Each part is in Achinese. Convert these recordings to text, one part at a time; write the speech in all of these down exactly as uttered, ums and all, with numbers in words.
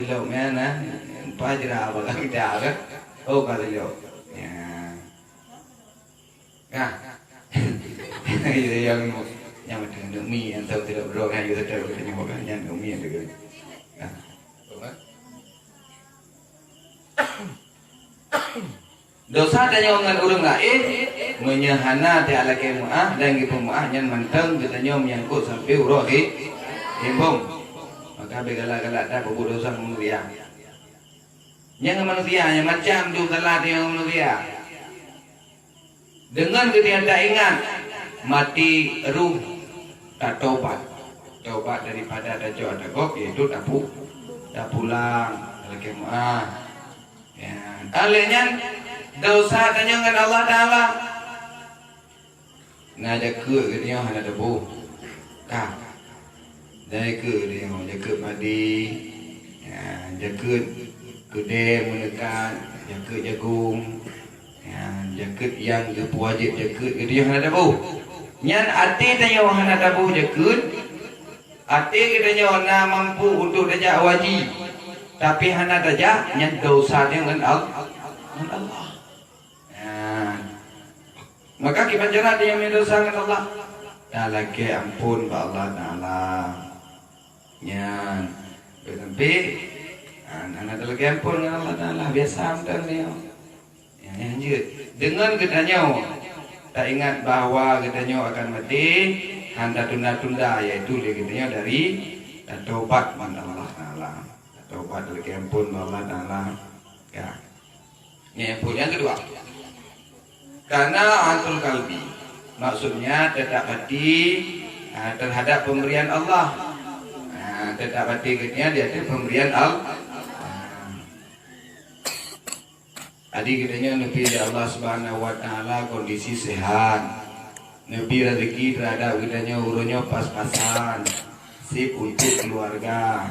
Lok nyan, nah, empat jera abang kita kan. Oh, ka lok. Ya. Nah. Yang, yang macam nak mi, yang tahu tidak berdoa, yang kita tahu kita nyawa kan, yang nak mi yang dekat. Nah. Dosa tanyoe ngon ureuëng laén, meunyoe hana talakée meuáh dan geupeu meuáh, nyan mantong geutanyoe meunyangkot sampoe uroe hi-, himbong. Maka beugalak-galak that peubuet dosa ngon manusia. Nyang ngon manusia, nyang macam tu salah tanyoe ngon manusia. Deungon geutanyoe taingat, maté ruh tatobat. Tobat daripada tacok atagok, yaitu tapu-, tapulang, talakée meuáh. Ya, ka lheueh nyan, desya tanyoe ngon Allah Taala. Na jakeuet geutanyoe hana taboh. Ka. Jakeuet geutanyoe, jakeuet padi, ya, jakeuet keudée meuneukat, jakeuet jagong, ya, jakeuet nyang geupeuwajéb jakeuet geutanyoe hana taboh. Nyan até tanyoe hana taboh jakeuet, até geutanyoe na mampu untuk tajak haji, tapi hana tajak, nyan desya tanyoe ngon Al-, ngon Allah. Nah, maka kiban cara tanyoe meudesya ngon Allah? Talakée amphon bak Allah Taala. Nyan, sampai hana talakée amphon ngon Allah Taala, biasa mantong nyoe. Nyang jeuet, deungon geutanyoe taingat bahwa geutanyoe akan maté, hana tunda-tunda, yaitu lé geutanyoe dari tatobat ngon Allah Taala. Tatobat talakée amphon bak Allah Taala. Ya. Ni amphon nyang keudua. Karena atul kalbi, maksudnya tetap hati, ah, terhadap pemberian Allah. Ah, tetap hati geutanyoe di ateueh pemberian Al-, ah. Jadi geutanyoe neupeu lé Allah Subhanahu wa Taala kondisi sehat. Neubri rezeki terhadap geutanyoe uroe nyoe pas-pasan, sép untuk keluarga,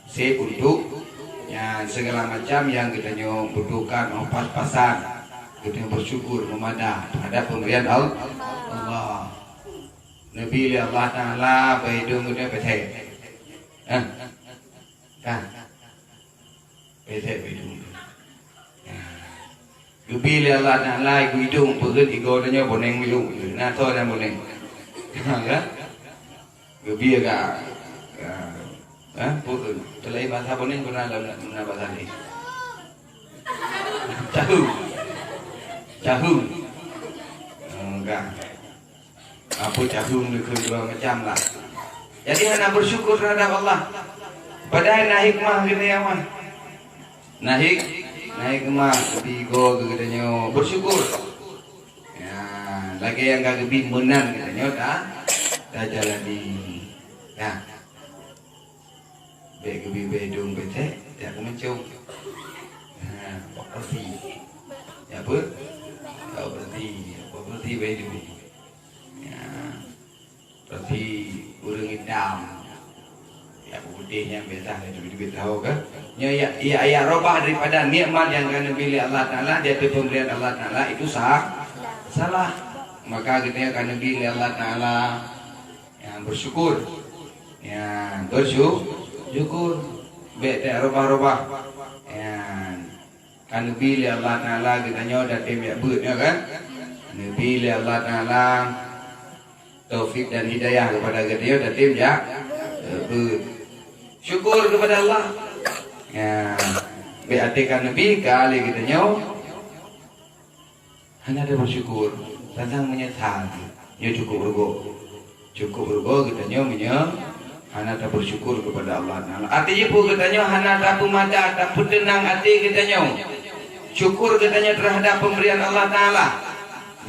sép untuk, ya, segala macam nyang geutanyoe butuhkan, oh, pas-pasan. Geutanyoe bersyukur meumadah terhadap pemberian Al-, Allah. Neubri lé Allah Taala bak idong geutanyoe pesek. Eh? Kan? Pesek bak idong. Geubri lé Allah Taala igoe idong, peugét igoe tanyoe boneng miyueb. Na soe nyang boneng? Kan? Geubri ka. Ha? Peugét. Teulai bahasa boneng peuna lam, na bahasa laén. Cahum. Cahum. Hmm, kan. Apa cahum dikeue dua macam lah. Jadi hana bersyukur terhadap Allah. Padahai na hikmah geutanyoe mah. Na hik-, na hikmah geubri igoe keu geutanyoe bersyukur. Ya, lagée nyang ka geubri meunan geutanyoe ta-, tajalani. Nah. Bék geubri bak idong pesek, jak keu meucong. Ha, operasi. Ya apa? Operasi, operasi bak idong. Ya. Operasi ureuëng itam. Ya, putih nyang biasa, teubiet-teubiet tahu kan? Nyoe ya, ya, ya, robah daripada nikmat nyang ka neubri lé Allah Taala, di ateueh pemberian Allah Taala itu sa-, salah. Maka geutanyoe ka neubri lé Allah Taala. Ya, bersyukur. Ya, bersyu-, syukur. Bék tak robah-robah. Ya, ka neubri lé Allah Taala geutanyoe dan tem jak beuet, ya kan? Neubri lé Allah Taala taufik dan hidayah kepada geutanyoe dan tem jak, eh, beuet. Syukur kepada Allah. Ya, bék até ka neubri ka lé geutanyoe. Hana ada bersyukur, tantang menyesal. Nyoe cukup rugoe. Cukup rugoe geutanyoe meunyoe hana tabersyukur kepada Allah Taala. Artinya peue geutanyoe hana tapeumada, tapeuteunang até geutanyoe. Syukur geutanyoe terhadap pemberian Allah Taala.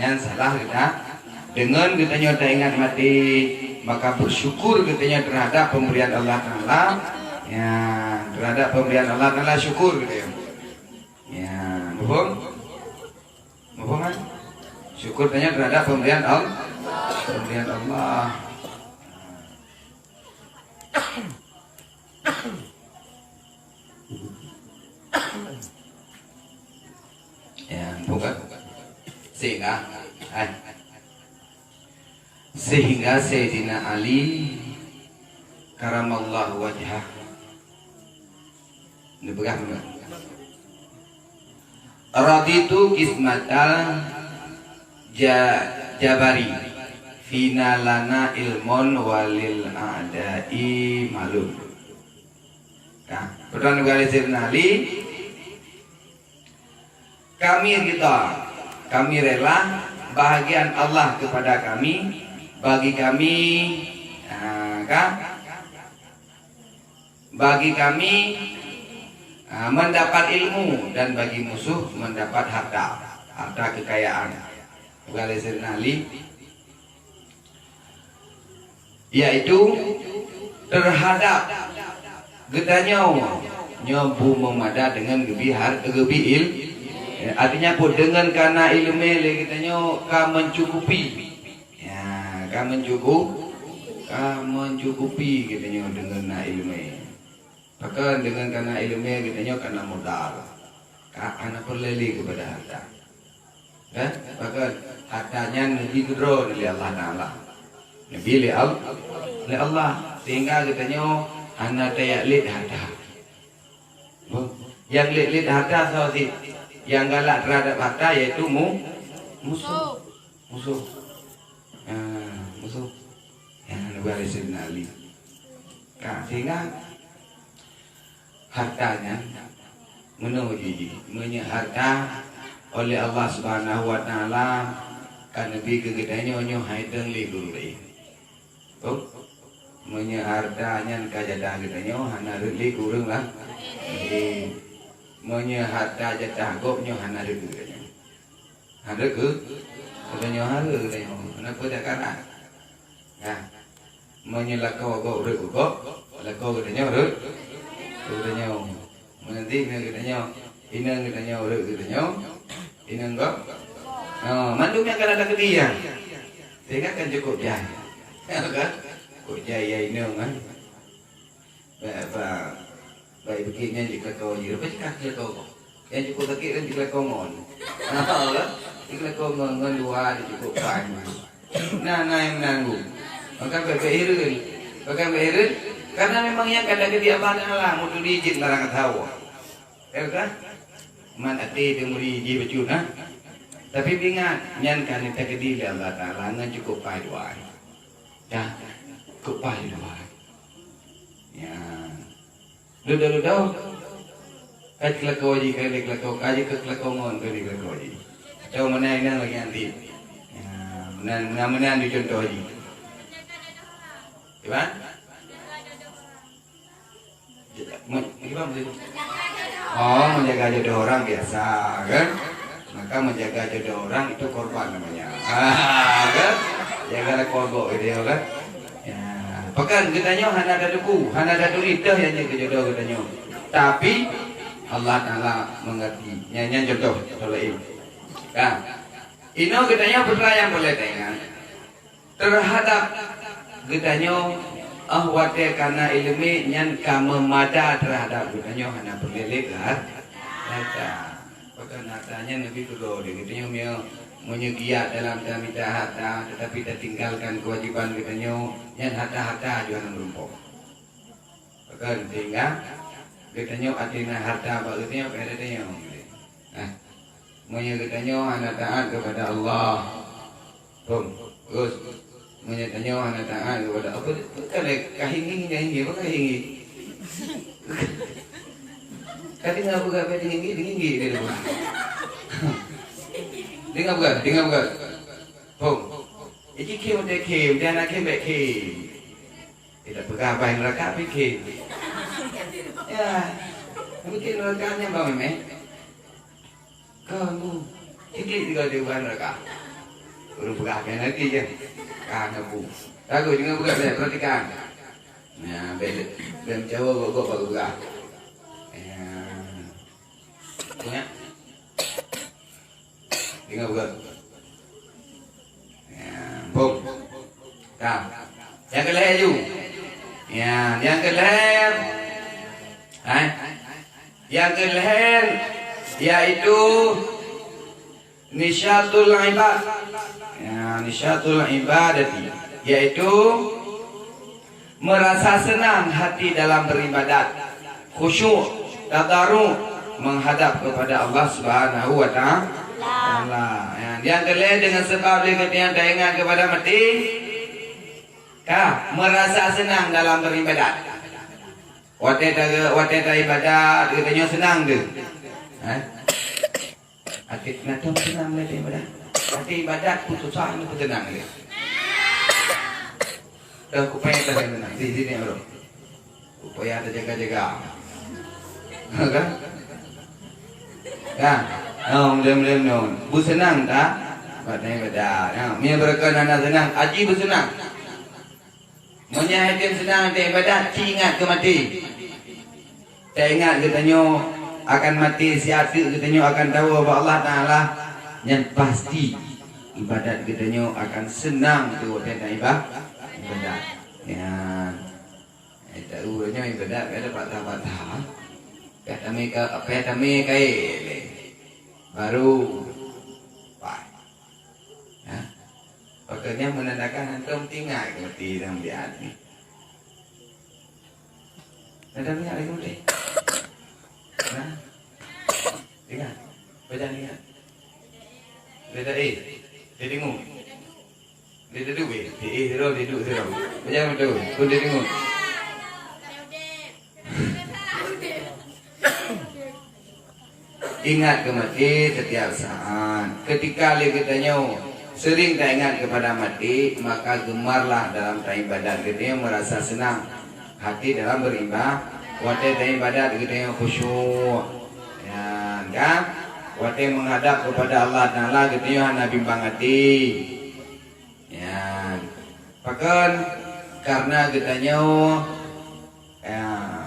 Nyan salah geuta. Deungon geutanyoe taingat maté, maka bersyukur geutanyoe terhadap pemberian Allah Taala. Ya, terhadap pemberian Allah Taala syukur geutanyoe. Ya, muphom? Muphom kan? Syukur tanyoe terhadap pemberian Al-, pemberian Allah. Ya, bukan? Sehingga, eh, sehingga Sayyidina Ali karamallahu wajhah Neupeugah meunan. Raditu qismatal ja-, jabari, fina lana ilmun walil a'da'i malum. Nah, peudong neupeugah lé Saidina Ali, kami ridha, kami rela bahagian Allah kepada kami, bagi kami, ah, ka, bagi kami, ah, mendapat ilmu dan bagi musuh mendapat harta, harta kekayaan. Peugah lé Saidina Ali, yaitu terhadap geutanyoe nyoe bu meumada deungon geubi har-, geubi il-, artinya peue? Deungon kana ileumé lé geutanyoe ka mencukupi. Ya, ka mencukup-, ka mencukupi geutanyoe deungon na ileumé. Pakon deungon kana ileumé geutanyoe kana modal. Ka hana peureulée lé keupada harta. Kan? Pakon harta nyan neubi keudroe lé Allah Taala. Neubi lé Al-, lé Allah. Sehingga geutanyoe hana tajak lét harta. Nyang lét-lét harta soe cit? Nyang galak terhadap harta yaitu mu-, musuh. Musuh. Ah, musuh. Ya, neuba lé Saidina Ali. Ka, sehingga harta nyan meunoe jih, meunyoe harta oleh Allah Subhanahu wa Taala ka neubi keu geutanyoe, nyoe hai deueng lé guru laén. Tuh, meunyoe harta nyan ka jatah geutanyoe, hana rhot lé keu ureueng lah. Eh, meunyoe harta jatah gob nyoe hana rhot keu geutanyoe. Hana rhot keu geutanyoe, hana rhot keu geutanyoe. Kenapa dak karat? Ya. Meunyoe lakoe gob rhot keu gob, lakoe geutanyoe rhot keu geutanyoe. Meunanti inong geutanyoe, inong geutanyoe rhot keu geutanyoe, inong gob. Oh, mandum nyang ka na takeudiang. Sehingga kan cukup jai. Ya kan? Cukup jai ya inong kan. Ba, ba, ba ibu nyan jikeuko jih. Lepas jikah jikeuko. Nyang cukup sakét kan jikeuko ngon. Ha, kan? Jikeuko ngon, ngon dua dia cukup pan. Nah, nah yang menanggung. Maka bebek hireuen. Maka bebek hireuen. Karena memang yang kata dia Allah Taala mau duri jin larang tahu. Ya kan? Man ati dia muri jih bacut, ha? Tapi ingat, nyan kan takdir dari Allah Taala ngan cukup pai dua. Dah, cukup pai dua. Ya. Dudoe-dudoe. Ka jikeuko jih, ka jikeuko, ka jikeuko ngon, ka jikeuko jih. Atau mana inong lagi nanti. Ya, meunan, meunan, meunan di contoh jih. Iban? Me-, iban begitu. Oh, menjaga jodoh orang biasa, kan? Maka menjaga jodoh orang itu korban namanya. Ah, kan? Jaga korban gitu ya, kan? Ya, pakon geutanyoe hana ada debu, hana ada duri teuh yang jadi jodoh geutanyoe. Tapi Allah Taala mengerti. Nyan, nyan contoh, contoh lain. Kan? Inoe geutanyoe putra yang boleh tengah. Terhadap geutanyoe, oh watée kana ileumé nyan ka meumada terhadap geutanyoe hana peureulée lé keu har-, harta. Pakon harta nyan leubeh keudroe lé geutanyoe meunyoe, meunyoe giat dalam tamita harta, tetapi tatinggalkan kewajiban geutanyoe, nyan harta-harta jih hana meurumpok. Pakon sehingga geutanyoe até na harta bak geutanyoe, payah geutanyoe. Nah, meunyoe geutanyoe hana taat kepada Allah, Pom, Gus, meunyoe tanyoe hana taat kepada apa, bukan kahinggi, kahinggi, apa kahinggi? Ka dengar bukan apa dinggi, dinggi dia tu. Dengar bukan, dengar bukan. Pom. Jadi kim dia kim, dia nak kim baik kim. Dia tak pegang abang neraka, bikin. Ya, bikin neraka nyan bang memeh. Kamu, sikit juga di luar neraka. Ureueng peugah keu laki je. Ka neupeu. Lagu jangan peugah, perhatikan. Nah, bela, bela mencawa gok-gok baru peugah. Ya. Punya. Dengar peugah. Ya, bom. Ka. Nyang keu lhèe ju. Ya, nyang keu lhèe. Hai. Nyang keu lhèe yaitu nisyatul ibad. Ya, nisyatul ibadati, yaitu merasa senang hati dalam beribadat, khusyuk. Tadarru' menghadap kepada Allah Subhanahu wa Ta'ala. Ya. Yang keulhèe, dengan sebab lé geutanyoe taingat kepada maté, ka merasa senang dalam beribadat. Watèe ta-, watèe taibadat, geutanyoe senang teuh. Ha? Até na tom seunang lé ibadat. Até ibadat pun susah, nyoe peuseunang lé. Dah kupayah dah seunang. Di sini, bro. Kupayah tajaga-jaga. Kan? Kan? Oh, mudah-mudahan non. Bu seunang tak? Buat ibadat. Ya, meunyoe beureukan hana seunang, aji bu seunang. Meunyoe hana seunang taibadat, ci ingat keu maté. Taingat geutanyoe akan maté, siat teuk geutanyoe akan tawoe bak Allah Taala, nyan pasti ibadat geutanyoe akan seunang teuh watèe taiba-, ibadat. Nyan. Eh, tahu nyoe ibadat, ada patah-patah. Payah tamé ka, payah tamé kayèe lé. Baru. Wah. Ha? Pakon nyan menandakan hantom teuingat keu maté dan biat ni. Hantom teuingat keu maté. Ha? Ingat. Baca ingat. Baca eh. Dia dengar. Dia duduk eh. Dia eh, dia duduk, dia duduk. Baca betul. Pun dia dengar. Ingat keu maté setiap saat. Ketika lé geutanyoe sering taingat kepada maté, maka gemarlah dalam taibadat geutanyoe merasa senang hati dalam beriba-, watèe taibadat geutanyoe khusyuk. Ya, kan? Watèe menghadap kepada Allah Taala geutanyoe hana bimbang hati. Ya. Pakon? Karena geutanyoe, ya,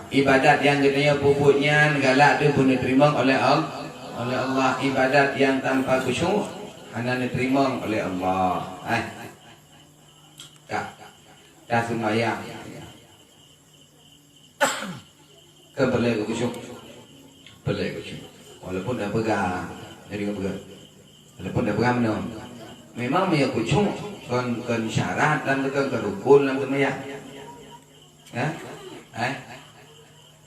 ibadat nyang geutanyoe peubuet nyan galak teuh beuneuterimong oleh Al-, oleh Allah. Ibadat nyang tanpa khusyuk hana neuteurimong oleh Allah. Eh. Ka. Ka seumayang. Kan peureulèe keu khusyuk. Peureulèe keu khusyuk. Walaupun dak peugah, jadi peugah. Walaupun dak peugah meunan. Memang meunyoe khusyuk kon, kon syarat dan kon, kon rukun lam seumayang. Ya? Eh?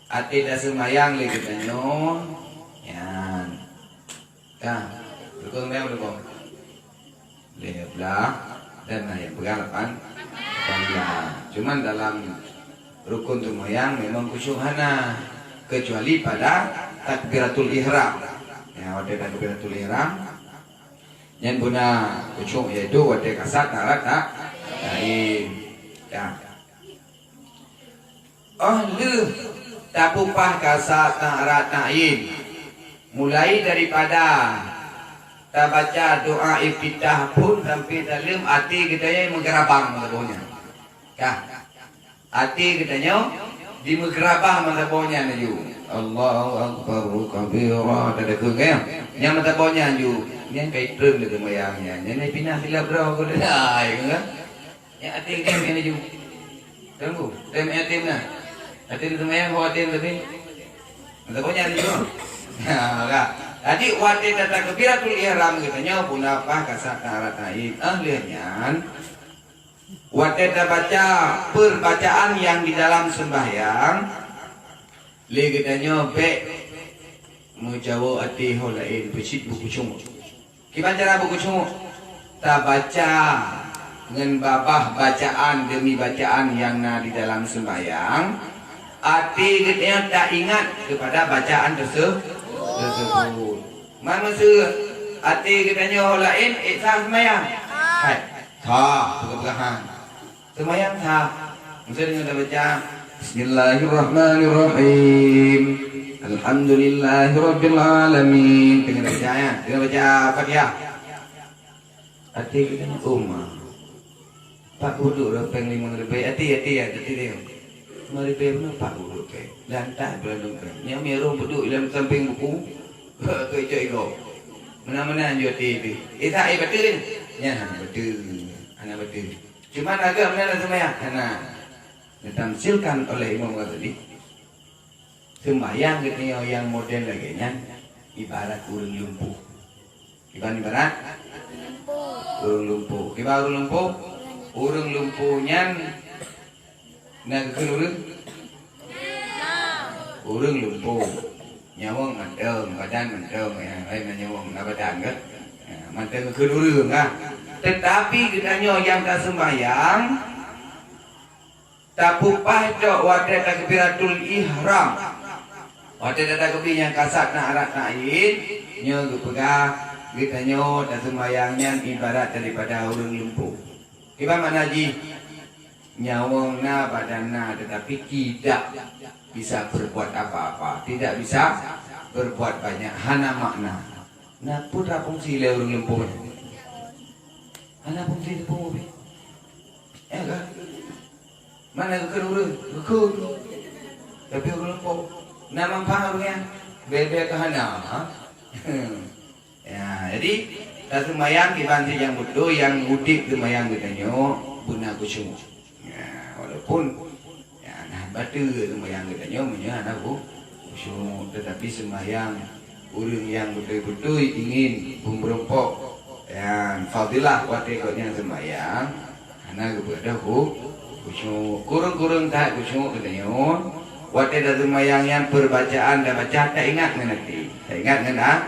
Até taseumayang lé geutanyoe, nyan. Ka, rukun berapa rukun? Lhèe blah dan na nyang peugah lapan, lapan blah. Cuman dalam rukun seumayang memang khusyuk hana, kecuali pada takbiratul ihram. Ya, watèe takbiratul ihram, nyan beuna khusyuk, yaitu watèe kasat rakaat, rakaat laén. Ya. Óh lheueh tapeupah kasat rakaat laén, mulai daripada tabaca doa iftitah phôn sampai saleuem, até geutanyoe meugeurabang meusaboh nyan. Ka. Até geutanyoe dimeugeurabang meusaboh nyan laju. Allahu Akbar kabira, tadakeueng, kan? Nyan meusaboh nyan laju. Nyan ka itreun lé seumayang nyan. Nyan pinah silap droe keu, hai, kan? Nyang até geutanyoe laju. Tunggu, tem até na. Até na seumayang, ho até na tapi. Mantap nyan laju. Ha, ka. Jadi watèe tatakbiratul ihram geutanyoe puna pah kasat rakaat laén. Ah, lheueh nyan. Watèe tabaca perbacaan yang di dalam sembahyang, lé geutanyoe bèk meujaweub até ho laén, peucit beukhusyuk. Kiban cara beukhusyuk? Tabaca ngon babah bacaan demi bacaan nyang na di dalam sembahyang, até geutanyoe taingat kepada bacaan teuse-, tersebut. Man meuseu até geutanyoe ho laén, ék sah sembahyang? Hai, sah, peugah-peugahan. Seumayang sah. Misal deungon tabaca, "Bismillahirrahmanirrahim. Alhamdulillahirabbil alamin." Deungon baca, ya. Deungon baca Fatihah. Até geutanyoe, "Oh, ma. Pat uduk dah péng limong ribèe." Até, até, ya, até dia. Limong ribèe beuna pat uduk péng. Lantak beurandung péng. Nyang mirong beuduk lam sampéng buku. Keu icok igoe. Meunan-meunan ju até pih. Eh, tak, eh, beutôi. Nyan hana beutôi. Hana beutôi. Cuman agam na lam seumayang? Hana. Ditamsilkan oleh Imam Ghazali, seumayang geutanyoe nyang model lagèe nyan ibarat ureueng lumpuh. Kiban ibarat? Ureueng lumpuh. Kiban ureueng lumpuh? Ureueng lumpuh nyan na geukheun ureueng? Ureueng lumpuh. Nyawöng mantong, badan mantong, ya, laén na nyawöng, na badan kan? Ya, mantong keu ureueng kan? Tetapi geutanyoe nyang ka sembahyang, tapupah cok watèe takbiratul ihram. Watèe tatakbir nyang kasat na arat na ain, nyoe geupeugah geutanyoe taseumbahyang nyan ibarat daripada ureueng lumpuh. Kiban makna jih? Nyawöng na, badan na, tetapi tidak bisa berbuat apa-apa, tidak bisa berbuat banyak, hana makna. Na peue fungsi lé ureueng lumpuh nyan? Hana fungsi teupeu ubé. Ya kan? Mana geukheun ureueng? Geukheun. Tapi ureueng lumpuh. Na manfaat ureueng nyan? Bèk-bèk ka hana. Ha? Ya, jadi taseumbahyang kiban cit nyang beutôi, nyang udép seumbahyang geutanyoe beuna khusyuk. Ya, walaupun, ya, nah, bateue seumbahyang geutanyoe meunyoe hana khu-, khusyuk, tetapi seumbahyang ureueng nyang beutôi-beutôi ingin beumeurumpok, ya, fadilah watèe gobnyan seumbahyang, hana geubeudoh khu-, khusyuk. Kureueng-kureueng that khusyuk geutanyoe, watèe taseumbahyang nyan peubacaan tabaca taingat ngon até. Taingat ngon a-,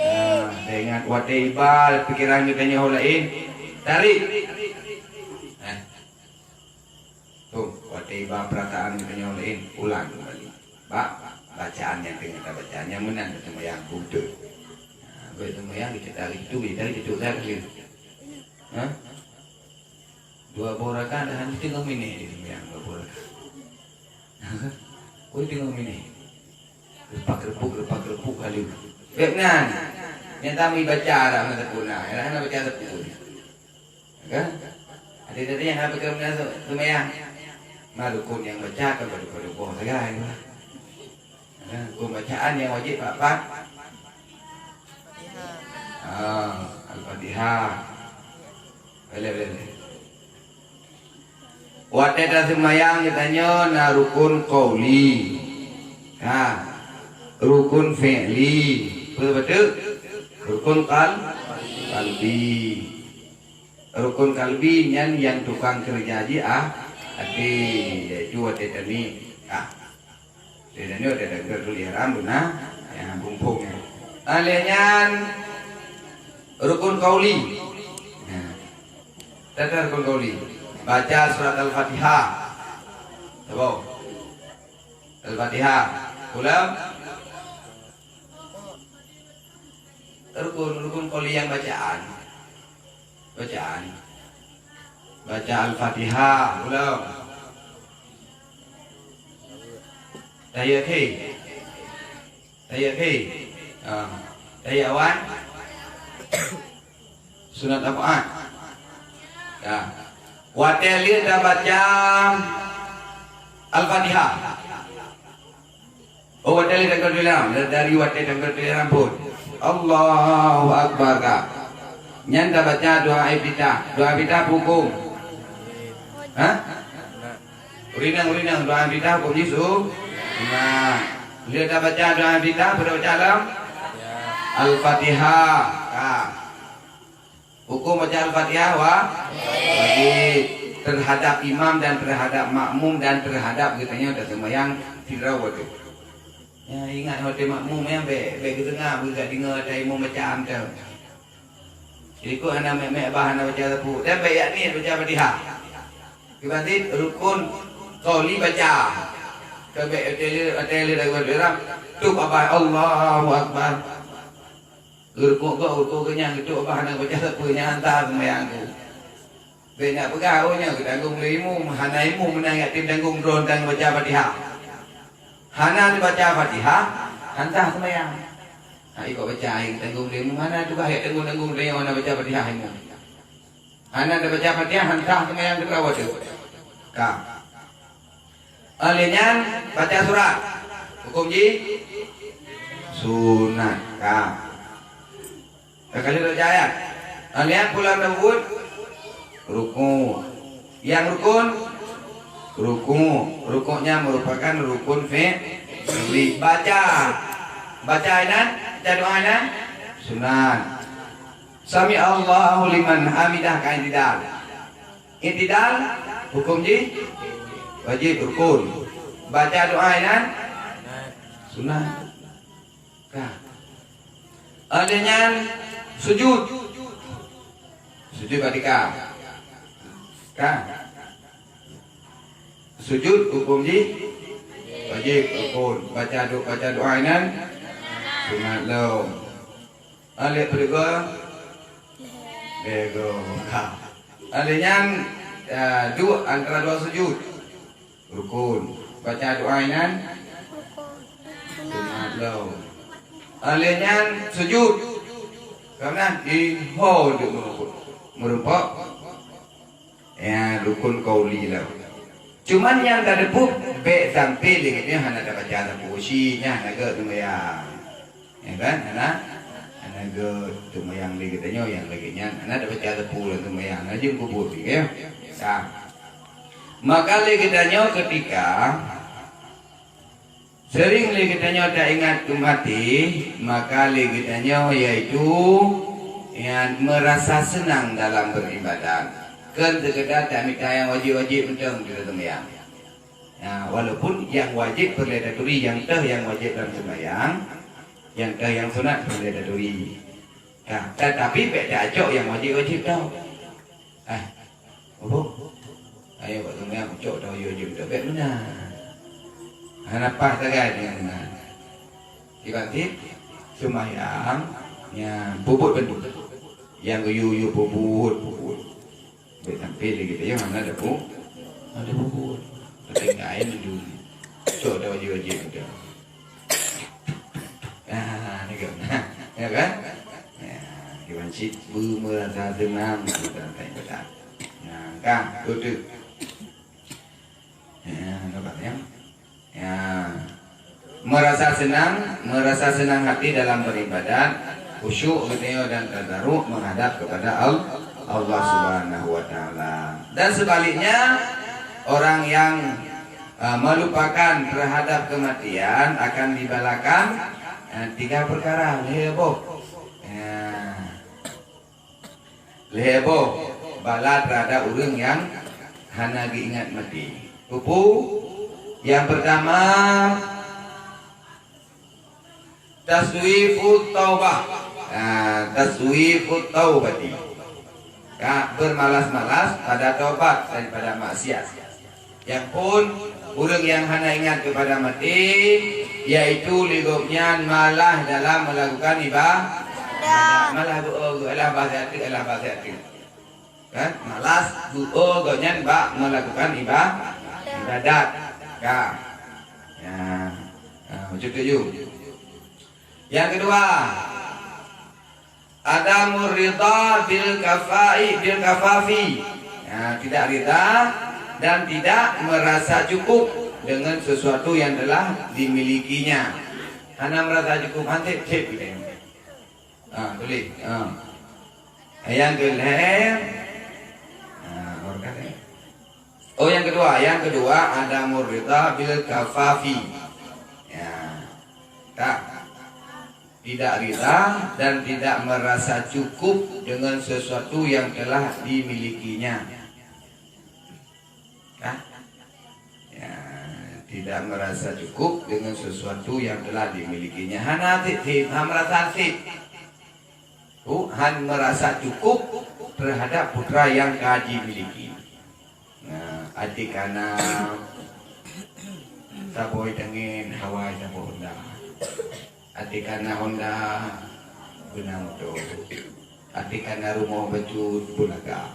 ah, taingat watèe iba pikeran geutanyoe laén, tarék. Eh. Tuh, watèe iba peurasaan geutanyoe laén, ulang keumbali. Bak bacaan nyang teungoh tabaca, nyang meunan taseumbahyang beutôi. Nah, bèk seumbahyang geucit tarék itu, geucit tarék itu, tarék itu. Ha? Dua boh rakaat dah hana teungoh minéh di seumbahyang dua boh rakaat. Oi, teungoh minéh. Repak-repuk, repak-repuk ka lheueh. Bèk nan. Nyang tamu baca dah masa puna. Hana baca sapeue. Kan? Ada tadi nyang hana baca meunan seumayang. Ma rukun nyang baca kan pada-pada boh sagai. Kan? Rukun bacaan nyang wajéb pat-pat? Ah, Al-Fatihah. Boleh, boleh, boleh. Watèe taseumbahyang geutanyoe na rukun qauli. Ha. Rukun fi'li. Betul, betul? Rukun qal-, qalbi. Rukun qalbi nyan nyang tukang keureuja jih, ah, até, yaitu watèe taniet. Ah. Di tanyoe ada takbiratul ihram beuna, ya, bumbong, ya. Lheueh nyan rukun qauli. Ya. Ada rukun qauli. Baca surat Al-Fatihah. Coba. Al-Fatihah. Ulang. Rukun, rukun qauli nyang bacaan. Bacaan. Baca Al-Fatihah, ulang. Tahiyat akhé. Tahiyat akhé. Ah. Tahiyat awai. Sunat ab'ad. Ya. Watèe lheueh tabaca Al-Fatihah. Oh, watèe lheueh takbiratul ihram, dari watèe takbiratul ihram phon. Allahu Akbar, ka. Nyan tabaca doa iftitah. Doa iftitah hukôm. Ha? Ureueng inong, ureueng inong, doa iftitah hukôm jih su-, sunat. Lheueh tabaca doa iftitah, pada baca lam Al-Fatihah. Ka. Hukôm baca Al-Fatihah wa-, wajib terhadap imam dan terhadap makmum dan terhadap geutanyoe taseumbahyang sidroe watèe. Ya, ingat watèe makmum nyan bèk, bèk geuteungoh, bèk geudeungoe watèe imum bacaan teuh. Jadi kok hana mèk-mèk bah hana baca sapeue. Dan bèk jak niet baca Fatihah. Kiban cit rukun qauli baca. Keu bèk watèe lheueh, watèe lheueh daripada ihram, tôb abah Allahu Akbar. Geurukuk gob, rukuk geuh nyan, geutôb bah hana baca sapeue, nyan hana sah seumbahyang geuh. Bèk na peugah, "Oh, nyan geutanggong lé imum, hana imum meunan jak tem tanggong droe tanggong baca Fatihah." Hana baca Fatihah, hana sah seumbahyang. Ha, ikôt baca, "Ai geutanggong lé imum, hana tugaih jak tanggong-tanggong lé nyoe hana baca Fatihah imum." Hana tabaca Fatihah, hana sah seumbahyang teuka watèe. Ka. Lheueh nyan baca surat. Hukôm jih sunat. Ka. Ka kali baca ayat. Lheueh nyan pulang dawud rukuk. Nyang rukun, rukuk. Rukuk nyan merupakan rukun fi-, fi'li. Baca. Baca inan, baca doa inan sunat. Sami'allahu liman hamidah ka i'tidal. I'tidal, hukôm jih wajib rukun. Baca doa inan sunat. Óh lheueh nyan sujud. Sujud bak tika. Ka. Sujud huköm jih wajéb, rukon. Baca do-, baca doa inan sunat lom. Óh lheueh peuduek goe? Lhèe goe. Ka. Óh lheueh nyan, eh, duek antara dua sujud. Rukon. Baca doa inan sunat lom. Óh lheueh nyan sujud. Ka meunan, iho duek meurumpok. Meurumpok. Ya, rukun qauli lom. Cuman nyang ka teupeu, bèk sampai lé geutanyoe hana tabaca sapeue, si nyan hana gèt seumayang. Ya kan? Hana, hana gèt seumayang lé geutanyoe nyang lagèe nyan. Hana tabaca sapeue lam seumayang, hana jeuet peubuet lé, ya. Ka. Maka lé geutanyoe ketika seuring lé geutanyoe taingat keu maté, maka lé geutanyoe yaitu nyan meurasa seunang dalam beuribadat. Kön seukeudar tamita nyang wajéb-wajéb mantong di dalam seumayang. Nah, walaupun nyang wajéb peureulèe taturi, nyang teuh nyang wajéb dalam seumayang, nyang teuh nyang sunat peureulèe taturi. Nah, tetapi bèk tacok nyang wajéb-wajéb tau. Eh, Abu, ayo bak seumayang ucok tau yo jeuem tau bèk meunan. Hana paih sagai deungon meunan. Kiban cit seumayang nyan peubuet bandum. Nyang geuyue-yue peubuet, peubuet. Bèk sampai lé geutanyoe hana tapu-, hana tapubuet. Tinggai mandum. Cok tau wajéb-wajéb tau. Ah, ni kan. Ya kan? Ya, kiban cit beumeurasa seunang dalam ibadat. Nah, kan, betul. Ya, nampak ya? Ya. Meurasa seunang, meurasa seunang hati dalam beuribadat, khusyuk, ridha dan tadarruk menghadap kepada Al-, Allah Subhanahu wa Taala. Dan sebaliknya, orang yang eh, melupakan terhadap kematian akan dibalakan, eh, tiga perkara, lhèe boh. Ya. Lhèe boh bala terhadap ureueng nyang hana geuingat maté. Peue-peue? Yang pertama, taswifut taubah. Nah, taswifut taubati. Ka bermalas-malas pada taubat daripada maksiat. Nyang phôn, ureueng nyang hana ingat kepada maté, yaitu lé gobnyan malah dalam melakukan iba-, malah beu-o geuh, alah bah siat teuk, alah bah siat teuk. Kan? Malas beu-o gobnyan bak melakukan iba-, ibadat. Ka. Ya. Ha, macam tu ju. Yang kedua, adamur ridha bil kafai, bil kafafi. Ya, tidak ridha dan tidak merasa cukup dengan sesuatu yang telah dimilikinya. Hana merasa cukup, han sép-sép gitu. Ha, tulis. Ha. Yang kelhèe, ha, orang kata. Oh, yang kedua, yang kedua, adamur ridha bil kafafi. Ya. Tak. Tidak ridha dan tidak merasa cukup dengan sesuatu yang telah dimilikinya. Kan? Ya, tidak merasa cukup dengan sesuatu yang telah dimilikinya. Hana sép-sép, hana merasa sép. Oh, han merasa cukup terhadap putra yang ka jimiliki. Nah, até kana saboh tangen, hawa saboh honda. Até kana honda, beuna moto. Até kana rumoh bacut, beulaga.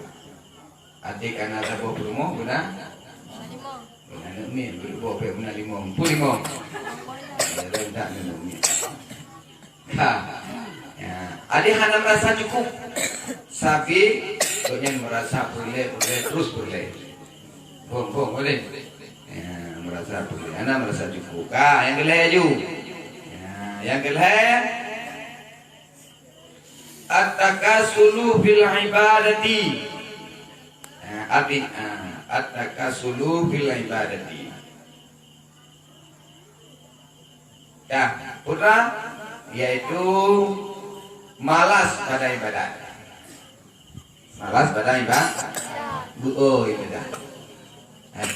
Até kana saboh peurumoh beuna? Beuna. Beuna aneuk miet, beuna boh pèng beuna limong. Peuet limong. Ya, rentak aneuk miet. Ha. Ya. Até hana merasa cukup. Sabe, gobnyan merasa peureulèe, peureulèe, terus peureulèe. Bong, bong, boleh. Ya, merasa peureulèe. Hana merasa cukup. Ha, nyang keulhèe ju. Ya, nyang keulhèe. At-takasulu fil ibadati. Nah, arti, ah, at-takasulu fil ibadati. Dah, putra, yaitu malas pada ibadat. Malas pada ibadat. Beu-o ibadat. Eh.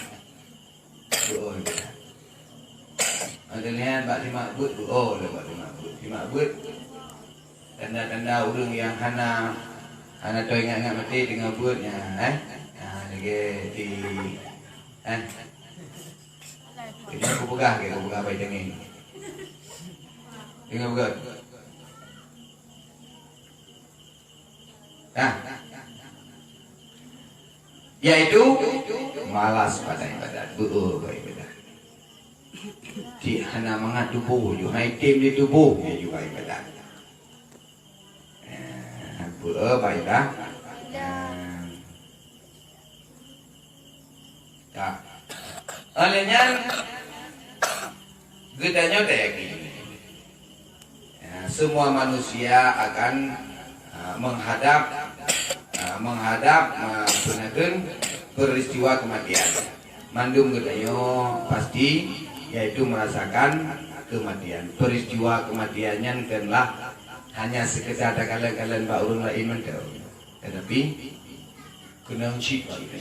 Beu-o ibadat. Ada niat bak simak buet, beu-o lé bak simak buet. Simak Tanda-tanda ureuëng nyang hana, hana teuingat-ingat maté teungoh beuet nyan, eh? Ha, lagée di, eh? Jadi aku peugah ke, aku peugah baik dengeng. Teungoh beuet. Nah. Yaitu malas pada ibadat, beu bak ibadat. Cit hana mangat tuboh ju, hai tem di tuboh ju bak ibadat. Eh, beu bak ibadat. Eh. Ka. Oleh nyan, geutanyoe tayakin, ya, semua manusia akan, ah, menghadap, ah, menghadap, ah, peue nan kheun, peristiwa kematian. Mandum geutanyoe pasti, yaitu merasakan kematian. Peristiwa kematian nyan kheun lah hanya sekedar takalon-kalon bak ureuëng laén mantong. Tetapi, keunong cit bak geutanyoe.